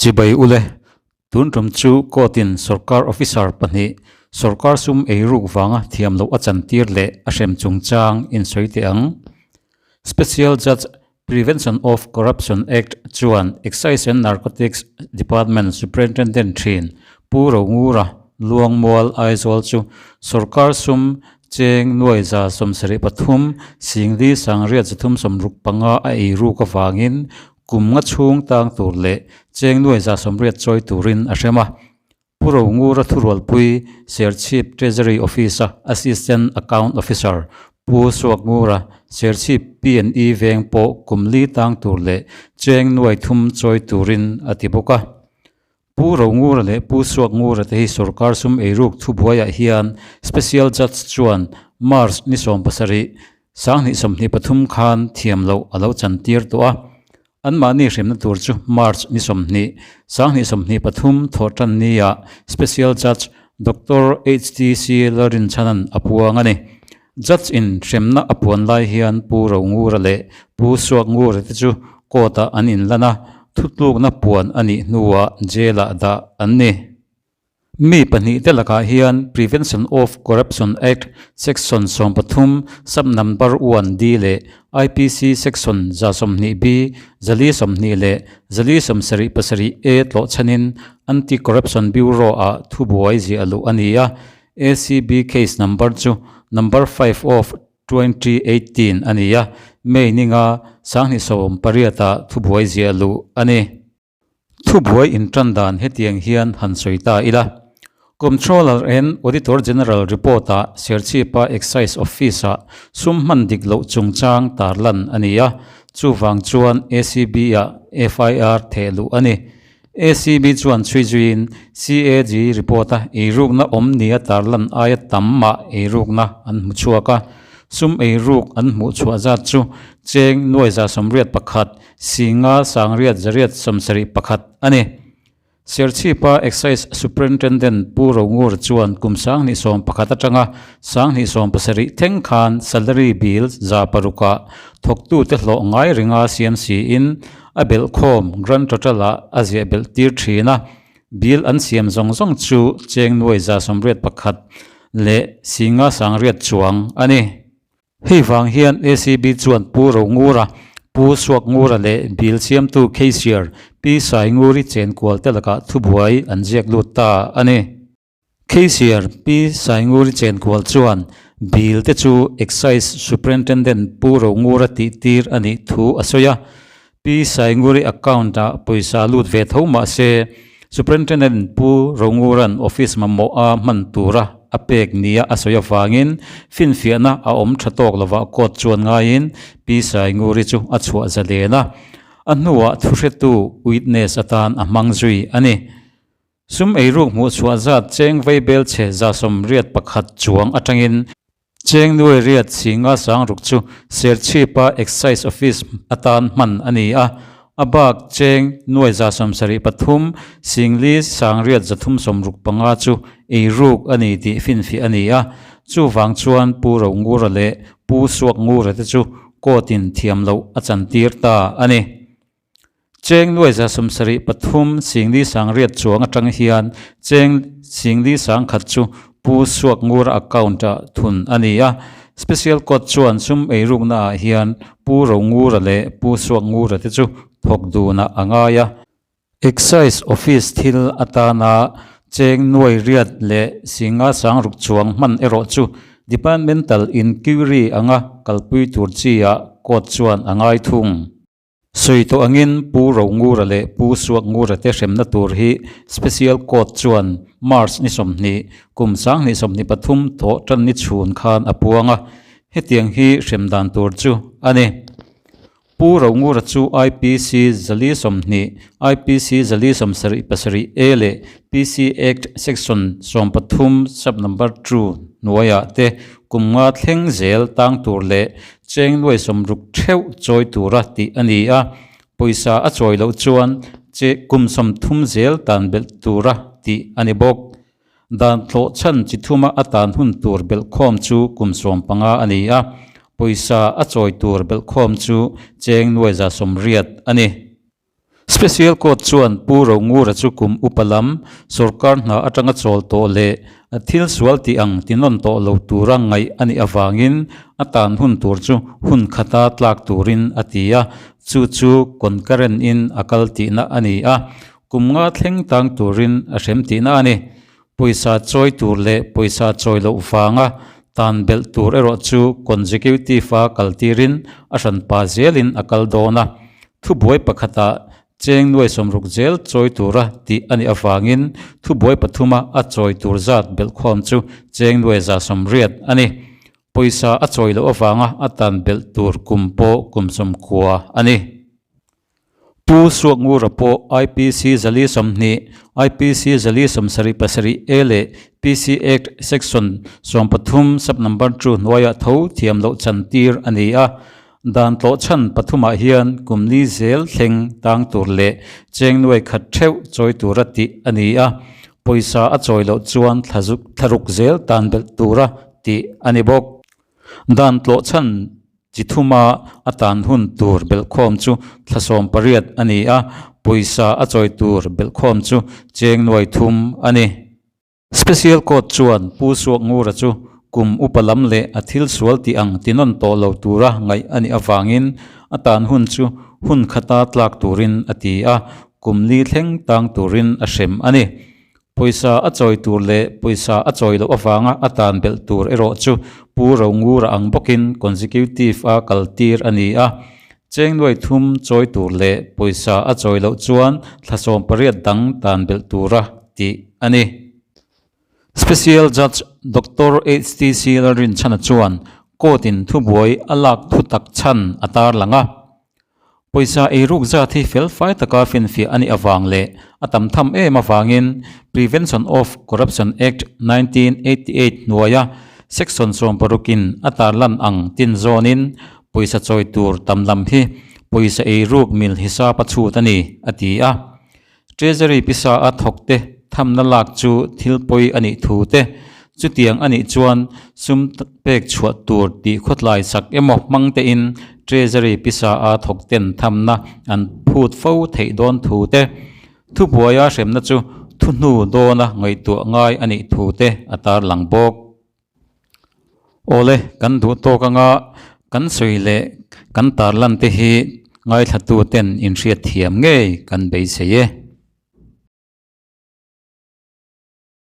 Chibai ule, tun tum chu court-in sorkar officer pahnih sorkar sum eiruk vanga thiam loh a chantir leh a hrem chungchang insawi teh ang. Special Judge Prevention of Corruption Act chuan Excise and Narcotics Department Superintendent thin Pu Rongura Luangmual Aizawl chu sorkar sum cheng nuai 73 singli sangriat 365 a eiruk avangin kum nga chhung tang tur leh cheng nuai 180 chawi turin a hrem a. Pu Rongura thurualpui Serchhip Treasury Office-a Assistant Account Officer Pu Suakngura Serchhip P and E veng pawh kum li tang tur leh cheng nuai thum chawi turin a ti bawk a. Pu Rongura leh Pu Suakngura te hi sorkar sum eiruk thubuaiah hian Special Judge chuan March ni 70, 2023 khan thiam loh a lo chantir tawh a. Anmahni hremna tur chu March ni 20, 2023 thawh tan nia Special Judge Doctor HTC Lalrinchhanan a puang a ni. Judge in hremna a puan lai hian Pu Rongura leh Pu Suakngura te chu court-ah an inlan a, thutlukna puan a nih hnuah jail-ah dah an ni. Mi pahnih te lakah hian Prevention of Corruption Act Section 13 sub number 1 D leh IPC Section 120 B, 420 leh 477 A tlawh chhanin Anti-Corruption Bureau-ah thubuai ziah luh a ni a, ACB case number chu number 5 of 2018 a ni a, May ninga 2018-ah thubuai ziah luh a ni. Thubuai intan dan hetiang hian han sawi ta ila. Comptroller and Auditor General report-ah Serchhipa Excise Office-ah sum hman dik loh chungchang tarlan a ni a, chuvang chuan ACB-ah FIR theh luh a ni. ACB chuan chhui zuiin CAG report-a eirukna awm nia tarlan aia tam mah eirukna an hmu chhuak a, sum eiruk an hmuh chhuah zat chu cheng nuai 181 Singa sangriat zariat 71 a ni. Serchhipa Excise Superintendent Pu Rongur chuan kum 2011 atanga 2017 thleng khan salary bill 600 thawktu te hlawh ngai ringa siam siin a belh khawm grand total ah a ziah belh tir thin a, bill an siam zawng zawng chu cheng nuai 181 leh singa sangriat chuang a ni. Hei vang hian ACB chuan Pu Rongura, Pu Suakngura leh bill siamtu Cashier Pi Sainguri chenkual te lakah thubuai an ziak lut ta a ni. Cashier Pi Sainguri chenkual chuan bill te chu Excise Superintendent Pu Rongura tih tir a nih thu a sawi a. Pi Sainguri account-ah pawisa lut ve tho mah se, Superintendent Pu Ronguran office mamawh a hman tura a pek nia a sawi avangin finfiahna a awm tha tawk lovah court chuan ngaiin Pi Sainguri chu a chhuah zalen a, a hnuah thuhretu witness atan a hmang zui a ni. Sum eiruk hmuh chhuah zat cheng vei bel chhe 181 chuang atangin Cheng nuai riat singa sangruk chu Serchhipa Excise Office atan hman a ni a, a bak cheng nuai 73 singli sangriat 365 chu eiruk a ni tih finfiah a ni a, chuvang chuan Pu Rongura leh Pu Suakngura te chu court-in thiam loh a chantir ta a ni. Cheng nuai 73 singli sangriat chuang atang hian cheng singli sangkhat chu Pu Suakngura account-ah thun a ni a. Special Court chuan sum eirukna ah hian Pu Rongura leh Pu Suakngura te chu thawk dunah a ngai a. Excise Office thil atana cheng nuai riat leh singa sangruk chuang hman erawh chu Departmental Inquiry anga kalpui tur chi ah court chuan a ngai thung. Sawi tawh angin Pu Rongura leh Pu Suakngura te hremna tur hi Special Court chuan March ni 20 kum 2023 thawh tan ni chhun khan a puang a, hetiang hi hrem dan tur chu a ni. Pu Rongura chu IPC 420, IPC 477 A leh PC Act Section 13 sub number 2 hnuaiah te kum nga thleng zel tang tur leh cheng nuai 60 theuh chawi tura tih a ni a, pawisa a chawi loh chuan che kum 30 zel tan belh tura tih a ni bawk. Dan thlawh chhan chi thuma a tan hun tur belh khawm chu kum 15 a ni a, pawisa a chawi tur belh khawm chu cheng nuai 180 a ni. Special Court chuan Pu Rongura chu kum upa lam sorkar hna atanga chawl tawh leh a thil sual tih ang ti nawn tawh lo tura ngaih a nih avangin a tan hun tur chu hun khata tlak turin a ti a, chu chu concurrent in a kal tihna a ni a, kum nga thleng tang turin a hrem tihna a ni. Pawisa chawi tur leh pawisa chawi loh vanga tan belh tur erawh chu consecutive a kal tirin a hranpa zelin a kal dawn a. Thubuai pakhatah cheng nuai sawmruk zel chawi tura tih a nih avangin thubuai pathuma a chawi tur zat belhkhawm chu cheng nuai 180 a ni. Pawisa a chawi loh avanga a tan belh tur kum pawh kum 90 a ni. Pu Suakngura pawh IPC 420, IPC 477 A leh PC Act Section 13 Sub Number 2 hnuaiah tho thiam loh chan tir a ni a. Dan tlawh chhan pathumah hian kum li zel thleng tang tur leh cheng nuai khat theuh chawi tura tih a ni a. Pawisa a chawi loh chuan thlaruk zel tan belh tura tih a ni bawk. Dan tlawh chhan Chi thuma a tan hun tur belhkhawm chu thla 18 a ni a, pawisa a chawi tur belhkhawm chu cheng nuai thum a ni. Special Court chuan Pu Suakngura chu kum upa lam leh a thil sual tih ang ti nawn tawh lo tura ngaih a nih avangin a tan hun chu hun khata tlak turin a ti a, kum li thleng tang turin a hrem a ni. Pawisa a chawi tur leh pawisa a chawi loh avanga a tan belh tur erawh chu Pu Rongura ang bawkin consecutive a kal tir a ni a. Cheng nuai thum chawi tur leh pawisa a chawi loh chuan thla 18 dang tan belh tura tih a ni. Special Judge Doctor HTC Lalrinchhana chuan court-in thubuai a lak thutak chhan a tarlang a. Pawisa eiruk zat hi fel fai taka finfiah a nih avang leh a tam tham em avangin Prevention of Corruption Act 1988 hnuaia Section 60 in a tarlan ang tin zawnin pawisa chawi tur tam lam hi pawisa eiruk mil hisap a chhut a ni, a ti a. Treasury pisa a thawkte thamna lak chu thil pawi a nih thu te, chutiang a nih chuan sum pek chhuah tur tih khawtlai sak emaw hmang tein Treasury pisa a thawkten thamna an phut fo theih dawn thu te, thubuaia hremna chu thuhnu dawna ngaihtuah ngai a nih thu te a tarlang bawk. Awle, kan duh tawk anga kan sawi leh kan tarlan te hi ngaithla tu ten inhriat thiam ngei kan beisei e.